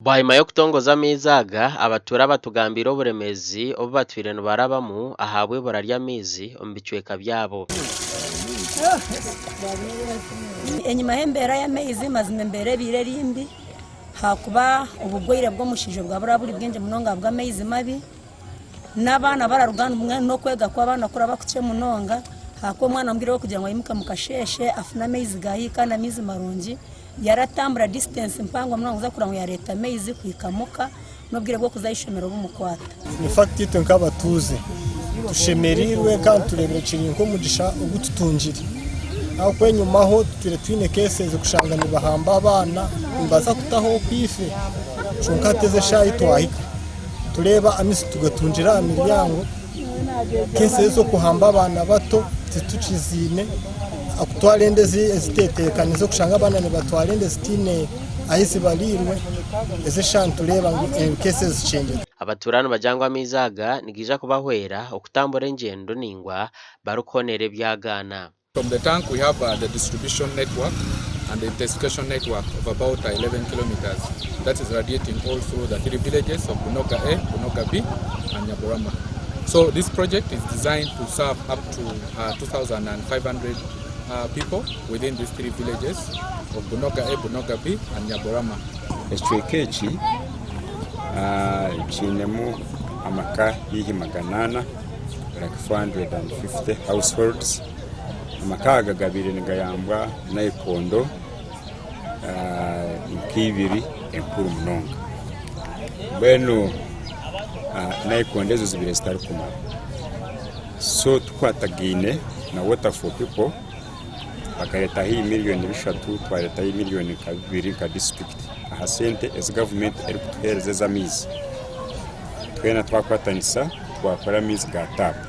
Bwanyima y'okutongoza amaizi aga, abatuura batugambiire oburemeezi obu batwire nibarabamu ahabw'eibura ry'amaizi omu bicweka byabo. Enyima y'embeera y'amaizi mazima embeera ebaire eri mbi ahakuba oburwaire bw'omushaija bwaba buri bwingi munonga ahabw'amaizi mabi. N'abaana bararuga mbwenu n'okwega kw'abaana kuraba kukye munonga ahakuba omwana omubwire bw'okugira ngu aimuke omu kasheeshe afune amaizi ga haihi kandi amaizi marungi yaratambura distance mpango munonga kuza kureba ngu yareeta amaizi kuhika muka n'obwire bw'okuza aha ishomero bumukwata. In fact itwe nk'abatuuze tushemereirwe kandi tureebire kiri nk'omugisha ogu tutungire ahabw'okuba enyimaho tutwire twine cases kushanga nibahamba abaana nibaza kutaho okwife kwonka hati ezi eshaaha ahi twahika Tureeba amaizi tugatungira aha miryango, case ez'okuhamba abaana bato titukiziine, kutwara enda eziteteekanize okushanga abaana nibatwara enda ezitaine ahu zibariirwe, ezo eshaaha nitureeba ngu case ezo zikyengyera. Abatuura nibagira ngu amaizi aga nigaija kubahwera okutambura engyendo naingwa barikuhonera ebyagaana. From the tank we have the distribution network and the intensification network of about 11 kilometres that is radiating all through the three villages of Bunoga A, Bunoga B and Nyaburama. So this project is designed to serve up to 2,500 people within these three villages of Bunoga A, Bunoga B and Nyaburama. Ekicweka eki kiinemu amaka haihi 400 like 450 households. Amaka aga gabaire nigayambwa naikondo nk'eibiri enkuru munonga. Mbwenu naikondo ezo zibaire zitarikumara. So tukwatagaine na Water for People bakareeta haihi miriyoni bishatu twareetayo miriyoni nka bibiri nka disiturikiti aha sente ezi gavumenti erikutuheereza ez'amaizi. Twena twakwatanisa twakora amaizi ga taapu.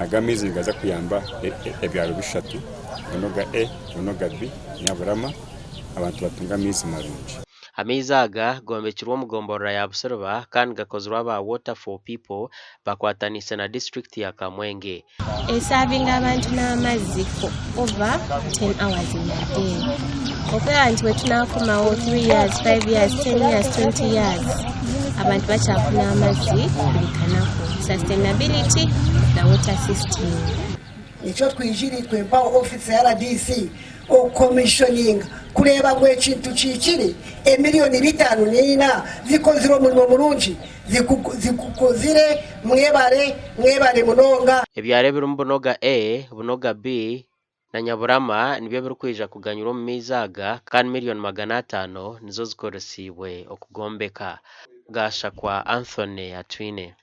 Ago amaizi nigaza kuyamba ebyaro bishatu, Bunoga A, Bunoga B, Nyaburama, abantu batunge amaizi marungi. Amaizi aga gombekirwe omu gomborora ya Busiriba kandi gakozirwe aba Water for People bakwataniise na disiturikiti ya Kamwenge. Esavinga abantu n'amazzi for over 10 hours in a day. Okureba nti bwetunakomawo 3 years, 5 years, 10 years, 20 years abantu bakyafuna amazzi buri kanaku. Sustainability of the water system. Nikyo twijire itwe mpaho ofiisi ya RDC okukomishoninga kureeba ngu ekintu kihikire, emiliyoni 54 zikozire omurimo murungi, zigukozire, mwebare, mwebare munonga. Ebyaro ebirimu Bunoga A, Bunoga B na Nyaburama nibyo birikwija kuganyirwa omu maizi aga kandi miriyoni 500 nizo zikoresiibwe okugombeka. Gashakwa Anthony Atwine.